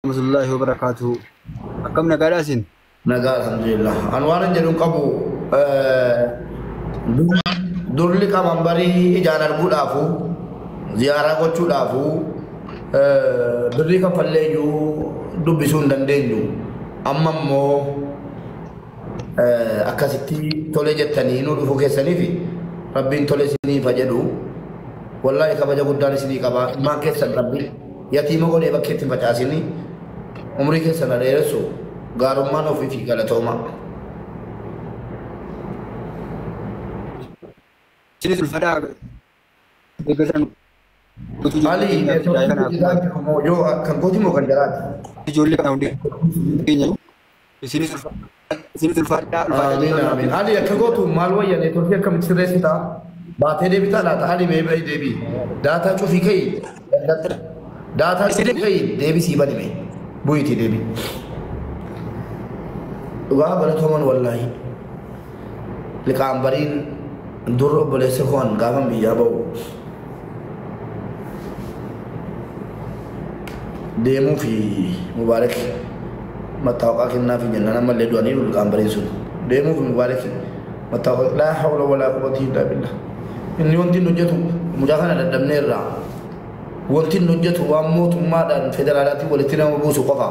Warahmatullahi wabarakatuh. Akkam nagaadhaa isin? Nagaa, alhamdulillah. An waan hin jedhu qabu, durli qaban barii ijaan arguudhaafu, ziyaaraa gochuudhaafu, birrii kaffallee iyyuu dubbisuu hin dandeenyu. Amma immoo akkasitti tole jettanii nu dhufuu keessaniif Rabbiin tole isiniif haa jedhu. Wallaahi kabaja guddaan isinii qaba. Ilmaan keessan Rabbi yatiima godhee bakkeetti hin facaasini. Umrii keessan haa dheeressu. Gaarummaan ofii fi galatooma. Isinis ulfaadhaa deeggarsa nu guutuu Ali, ijoollee keenyaaf neetwoorkiin kanaaf hojjetaa jiru moo yoo kan kooti moo kan jaraati? Ijoollee kana hundi keenya isinis ulfaadhaa ulfaadhaa Amiin jechaa amiin. Ali, akka gootu maal wayya, neetwoorkii akkamitti sirreessitaa? Baatee deebitaa laata? Ali, mee bahi deebii. Daataa cufii ka'i. Daataa cufii ka'i, deebisii bani mee. Bu'iitii deebii. Dhugaa galatooman wallaahi. Liqaan bariin dur obboleessa koon gaafan biyyaa ba'u deemuu fi Mubaarak mattaawaqaa kennaa fi jennaan ammallee du'aniiru liqaan bariin sun. Deemuu fi Mubaarak mattaawaqaa, laa hawla walaa quwwata illaa billah. Inni wanti inni hojjetu mucaa kana dadhabnee irraa wanti inni hojjetu waan mootummaadhaan federaalaatiin walitti nama buusu qofa.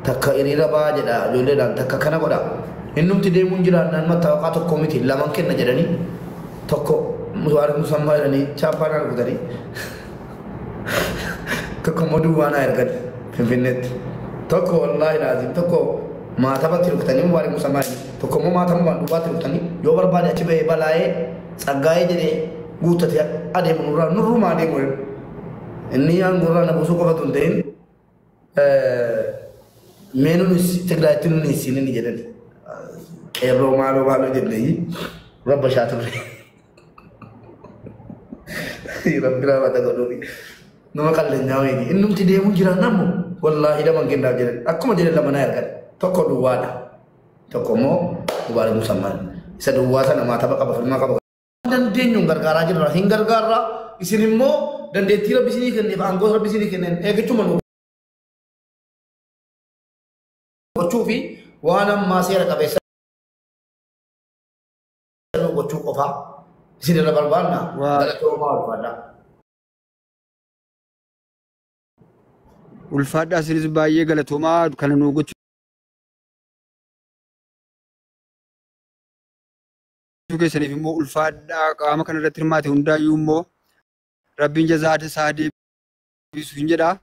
Takka hiriira ba'aa jedha ijoolleedhaan, takka kana godha. Innumti deemuun jiraannaan mattaawaqaa tokko miti laman kenna jedhanii, tokko Mubaarak Musammaa jedhanii chaappaan rukutanii, tokko immoo duwwaa naa ergan Finfinneetti. Tokko wallaahi laazim tokko maatabatti rukutanii Mubaarak Musammaa jedhanii, tokko immoo maatamumaan duwwaatti rukutanii, yoo barbaade achi bahee balaa'ee tsaggaa'ee jedhee guuttatee adeemu nurraa nurrumaa adeemu. Inni aangorraa na buusuu qofatu hin ta'in, mee nunis Tigraayitti nunis isin inni jedhani. Qeerroo maaloo maaloo jennee rabba shaa turre. Rabbi raawwata godhuufi. Nama qallanyaa wayiiti. Innumti deemuu jiraan ammoo wallaahi laman kennaaf jedhan. Akkuma jedhan lama naa ergan. Tokko duwwaadha. Tokko immoo Mubaarak Musammaan. Isa duwwaa sana maataba qaba, firmaa qaba. Dandeenyuun gargaaraa jirra. Hin gargaarra. Isin immoo dandeettii Rabbi isinii kenneef, aangoo Rabbi isinii kenneen eeggachuma nu gochuu fi waan ammaa seera qabeessa nu gochuu qofaa isin irra barbaanna. Waa Galatoomaa, ulfaadhaa. Ulfaadhaa, isinis baay'ee galatoomaa kana nu gochuu keessaniif immoo ulfaadhaa. Qaama kana irratti hirmaate hundaayyuu immoo Rabbiin jazaa isaa deebisu hin jedhaa.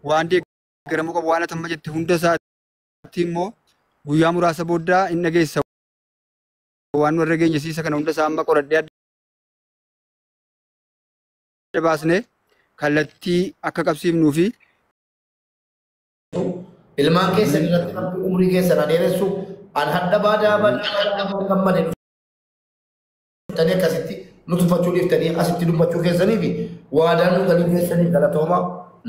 Waan deeggaramuu qabu, waan atamma jette hunda isaatti immoo guyyaa muraasa boodaa hin dhageessa. Waan warra geenye siisa kana hunda isaa amma qoradhee adda baasnee kallattii akka qabsiifnuu fi Ilmaan keessan irratti Rabbi umrii keessan haa dheeressu. An hadda baadaa badaa badaa gammade dhuftanii akkasitti nu tuffachuu dhiiftanii asitti dubbachuu keessanii fi waadaa nu galuu keessanii galatooma.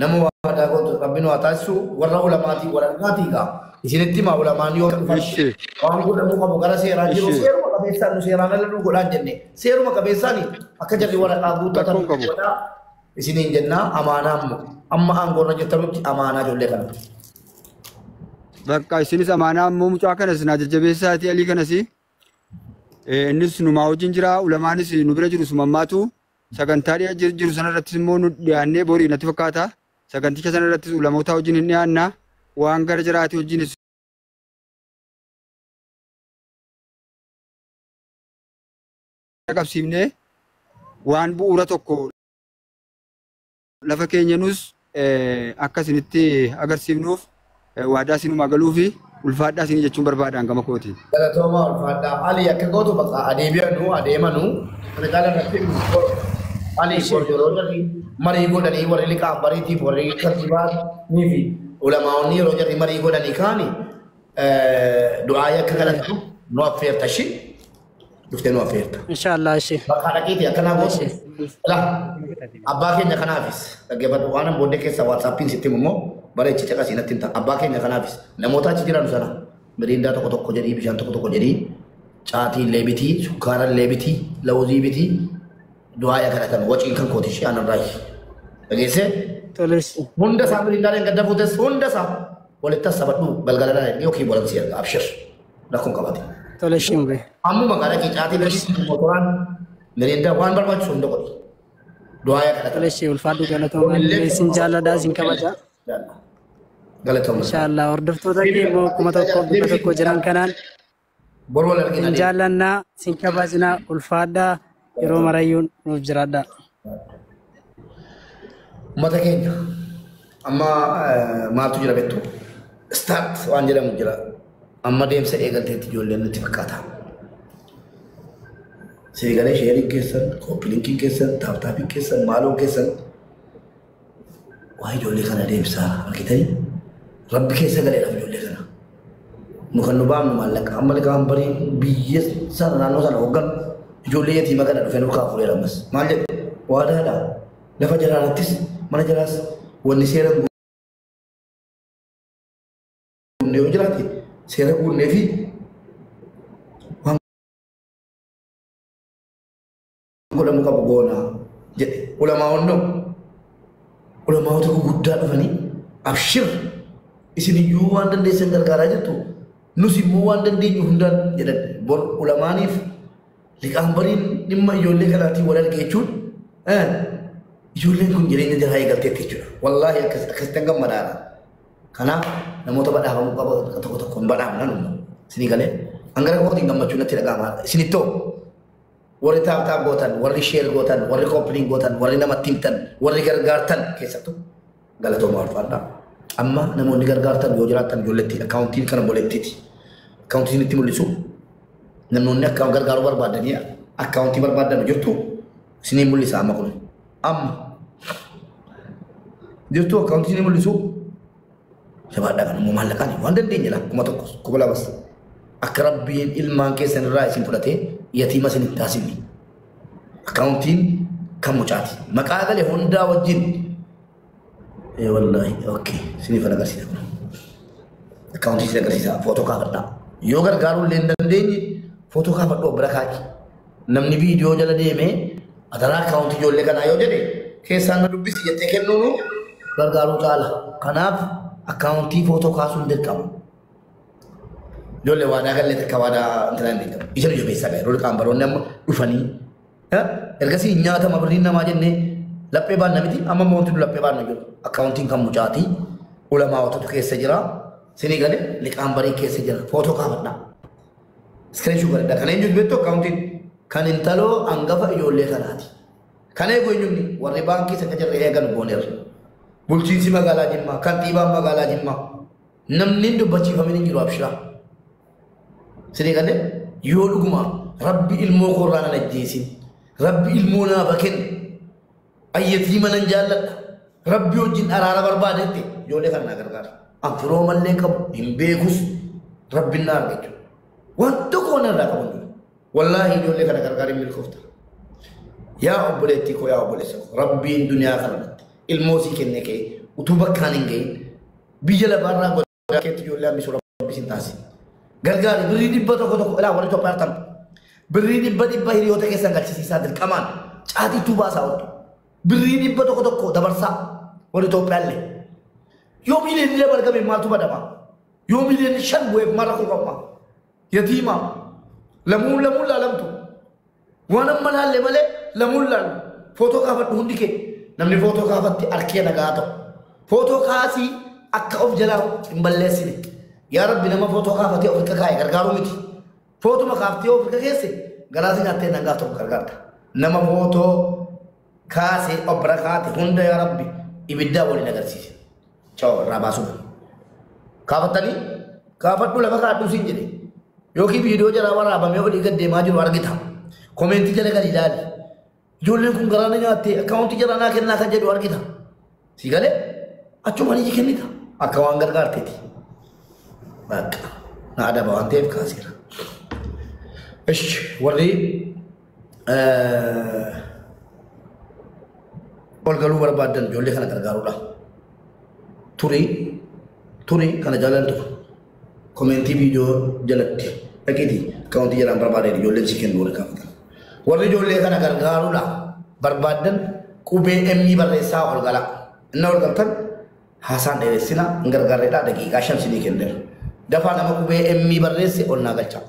Nama waadaa gootu Rabbi nu haa taasisu. Warra ulamaatii warra dhugaatii gaa. Isinitti himaa, ulamaan yoo dhufan waan godhamuu qabu gara seeraan jiru seeruma qabeessaan, nu seeraan ala nu godhaan jenne, seeruma qabeessaan akka jarri waraqaa guuttatan Rakkoon qabu. godhaa isiniin jennaa. Amaanaa immoo amma aangoorra jirtanutti amaanaa ijoollee kana. Bakka isinis amaanaa immoo mucaa kanas naa jajjabeessaatii, Alii kanas innis numaa wajjin jira, ulamaanis nu bira jiru, sumammaatu sagantaa dhiyaa jiru sanarrattis immoo nu dhiyaannee borii natti fakkaata. Saganticha sanarrattis ulamoota wajjin hin dhiyaanna, waan gara jiraate wajjinis qabsiifnee waan bu'uura tokko lafa keenya nus akka isinitti agarsiifnuuf waadaa isinumaa galuu fi ulfaadhaa isinii jechuun barbaadaan gama kooti. Galatoomaa, ulfaadhaa. Ali, akka gootu bakka adeebi'anu adeemanu kana caala irratti Ali bor yeroo jarri marii godhanii, warri liqaan bariitiif, warri kantiibaanii fi ulamaa'onni yeroo jarri marii godhanii kaani du'aa akka kadhatu nu affeerta, ishii dhuftee nu affeerta. Inshallah, ishi. Bakka dhaqiiti akkanaa gootu. Laa abbaa keenya kanaafis dhaggeeffadhu, waan an booddee keessa WhatsAppiin sitti himu immoo bareechi caqasii natti himta. Abbaa keenya kanaafis namoota achi jiran sana miriindaa tokko tokko jedhii, bishaan tokko tokko jedhii, caatii illee bitii, sukkaara illee bitii, lawuzii bitii, du'aa kadhatan waciin kan kooti ishee aanarraa dhageessee. Tolesh. Hunda isaa mirindaaleen gadda fuutes hunda isaa walitti sabadhu galgala dhaan yookiin bolansi erga abshir rakkoon qabate. Tolesh mbe. Ammuma magaalaa Qiicaatii motoraan mirindaa waan barbaachisu hunda godhi. Du'aa kadhata. Tolesh ulfaadhu galatooma. Isin jaalladha isin kabaja. Galatooma. Inshallah hordoftoota kee immoo 1100 jiran kanaan Boru wal argina. isin jaallannaa isin kabajnaa ulfaadhaa yeroo marayyuu nuuf jiraadhaa. Uummata keenya amma maaltu jira beektu? Start waan jedhamu jira. Amma deemsa eegalteetti ijoolleen nutti fakkaata. Seegalee sheeriin keessan, kooppilinkiin keessan, taaptaapiin keessan, maaloon keessan waa ijoollee kana deemsaa argitanii rabbi keessa galeedhaaf ijoollee kana. Nu kan nu baafnu maallaqa amma liqaan barii biyya sana naannoo sana hooggan ijoollee yatiima kana dhufee nurkaa fuudheera ammas. Maal jedhe waadaadha. Lafa jalaattis mana jalaas wanni seera guunnee yoo jiraate seera guunnee fi waan godhamu qabu goonaa jedhe. Ulamaa'oon ulamaa'ota guguddaa dhufanii abshir isin iyyuu waan dandeessan gargaaraa jirtu nus immoo waan dandeenyu hundaan jedhan. Bor ulamaaniif liqaan bariin dhimma ijoollee kanaatiin wal arge jechuun ijoolleen kun jireenya jaraa eegalteetti jechuudha. Wallaahi akkasitti gammadaadha. Kanaaf namoota badhaafamuu qaba tokko tokko hin badhaafna numa. Isinii galee hangara kootiin gammachuu natti dhaga'ama. Isinittoo warri taap taap gootan, warri sheer gootan, warri koopiliin gootan, warri namatti himtan, warri gargaartan keessattuu galatooma ulfaadha. Amma namoonni gargaartan yoo jiraattan ijoolleetti akkaawuntiin kana boleettiiti. Akkaawuntiin itti mul'isu namoonni akka gargaaruu barbaadanii akkaawuntii barbaadan jirtu isinii mul'isa amma kun. Amma jirtu akkaawuntii isinii mul'isu jabaadhaa kan immoo maallaqaan waan dandeenye laa 1000 2000 akka rabbiin ilmaan keessan irraa isin fudhatee yatiima isin hin taasifne. Akkaawuntiin kan mucaati. Maqaa galee hundaa wajjin. Wallaahi okay isiniif agarsiisa kun. Akkaawuntii isin agarsiisa footoo kaafadhaa. Yoo gargaaruu illee hin dandeenye footoo kaafadhu bira kaaki. Namni viidiyoo jala deemee adaraa akkaawuntii ijoollee kanaa yoo jedhe keessaan na dubbisi jettee kennuunu gargaaruu caala. Kanaaf akkaawuntii footoo kaasuun dirqama. Ijoollee waadaa gallee takka waadaa intalaa hin beekamu. Isa nu jabeessaa ga'e. Yeroo liqaan baroonni amma dhufanii ergasii nyaatama birriin namaa jennee laphee baanna miti amma immoo wanti nu laphee baanna jiru. Akkaawuntiin kan mucaatii ulamaa'otatu keessa jira. Sinii galee liqaan barii keessa jira. Footoo kaafadhaa. Iskiriinshuut godhadhaa. Kan eenyutu beektu akkaawuntiin kan intaloo hangafa ijoollee kanaati. Kan eegu eenyuun warri baankii isa jirre eegan gooneerra. Bulchiinsi magaalaa Jimmaa, kantiibaan magaalaa Jimmaa namni hin dubbachiifamin hin jiru abshiraa. Sinii galee yoo dhuguma rabbi ilmoo koorraa nan ajjeesin, rabbi ilmoo naaf kennu, ayyatiima nan jaalladha, rabbi wajjin araara barbaadetti ijoollee kana naa gargaara. An firoo mallee qabu hin beekus rabbi na arga jechuudha. Waan tokko waan irraa qabu hin jiru. Wallaahi ijoollee kana gargaar hin milkoofta. Yaa obboleettii koo yaa obboleessa koo rabbiin duniyaa kana irratti ilmoo sii kennee ka'e utuu bakkaan hin gahin biyya lafaarraa godhaa keetti ijoollee hambisuu rabbi sin taasisa. Gargaari birrii 100 ilaa warri Itoophiyaa jirtan birrii 100 hiriyoota keessan galchisiisaa dirqamaan caatiituu baasaa ooltu. Birrii 100 dabarsaa warri Itoophiyaa illee. Yoo miiliyoonni 2 argame maaltu badama? Yoo miiliyoonni 5 bu'eef maal rakkoo qabma? Yatiima lamuun lamuun laalamtu. Waan amma laalle malee lamuun laalu. Footoo kaafadhu hundi kee. Namni footoo kaafatti harkee nagaa ta'u. Footoo kaasii akka of jalaa hin balleessine. Yaa Rabbi nama footoo kaafatee of irra kaa'e gargaaruu miti. Footuma kaaftee of irra keesse galaasii nyaattee nagaa ta'u gargaarta. Nama footoo kaasee of bira kaate hunda yaa Rabbi ibiddaa waliin agarsiise. Chao irraa baasuuf. Kaafattanii kaafadhu lafa kaadhu siin jedhe. Yookiin viidiyoo jalaa waraabamee olii gad deemaa jiru argita. Komeentii jala gadi ilaali. Ijoolleen kun garaa na nyaatte akkaawuntii jalaa naa kennaa kan jedhu argita. Si galee achumaan iji kennita. Akka waan gargaarteeti. Bakka na adaba waan ta'eef kaaseera. Ishi warri ol galuu barbaadan ijoollee kana gargaaruudha. Turii turii kana jalan ture. Komeentii viidiyoo jalatti dhaqiitii akkaawuntii jalaan barbaadeen ijoolleen si kennu warri gaafatan. Warri ijoollee kana gargaaruudha barbaadan qubee M barreessaa ol galaa. Inni ol galtan haasaan dheeressina hin gargaarreedha, daqiiqaa 5 sinii kenneera. Dafaa nama qubee emmii barreesse ol naa galcha.